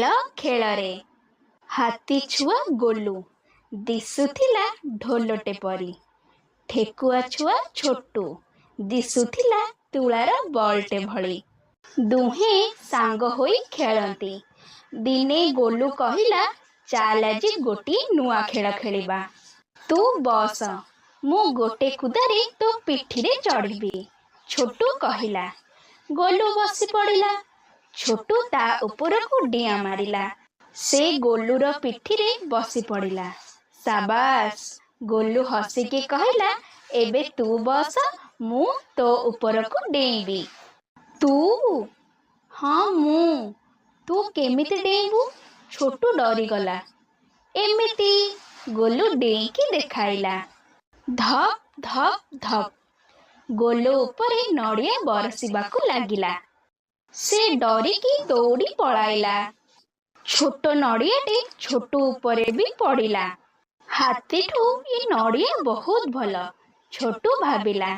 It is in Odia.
ଖେଳ ଖେଳରେ। ହାତୀ ଛୁଆ ଗୋଲୁ ଦିଶୁଥିଲା ଢୋଲଟେ ପରି। ଠେକୁଆ ଛୁଆ ଛୋଟୁ ଦିଶୁଥିଲା ତୁଳାର ବଲ୍ଟେ ଭଳି। ଦୁହେଁ ସାଙ୍ଗ ହୋଇ ଖେଳନ୍ତି। ଦିନେ ଗୋଲୁ କହିଲା, ଚାଲ ଆଜି ଗୋଟିଏ ନୂଆ ଖେଳ ଖେଳିବା। ତୁ ବସ, ମୁଁ ଗୋଟେ କୁଦାରେ ତୋ ପିଠିରେ ଚଢ଼ିବି। ଛୋଟୁ କହିଲା। ଗୋଲୁ ବସି ପଡ଼ିଲା। ଛୋଟୁ ତା ଉପରକୁ ଡିଆଁ ମାରିଲା। ସେ ଗୋଲୁର ପିଠିରେ ବସି ପଡ଼ିଲା। ସାବାସ୍! ଗୋଲୁ ହସିକି କହିଲା, ଏବେ ତୁ ବସ, ମୁଁ ତୋ ଉପରକୁ ଡେଇଁବି। ତୁ? ହଁ, ମୁଁ। ତୁ କେମିତି ଡେଇଁବୁ? ଛୋଟୁ ଡରିଗଲା। ଏମିତି। ଗୋଲୁ ଡେଇଁକି ଦେଖାଇଲା। ଧପ୍ ଧପ୍ ଧପ୍। ଗୋଲୁ ଉପରେ ନଡ଼ିଆ ବରଷିବାକୁ ଲାଗିଲା। ସେ ଡରିକି ଦୌଡ଼ି ପଳାଇଲା। ଛୋଟ ନଡ଼ିଆଟେ ଛୋଟୁ ଉପରେ ବି ପଡ଼ିଲା। ହାତୀଠୁ ଏ ନଡ଼ିଆ ବହୁତ ଭଲ, ଛୋଟୁ ଭାବିଲା।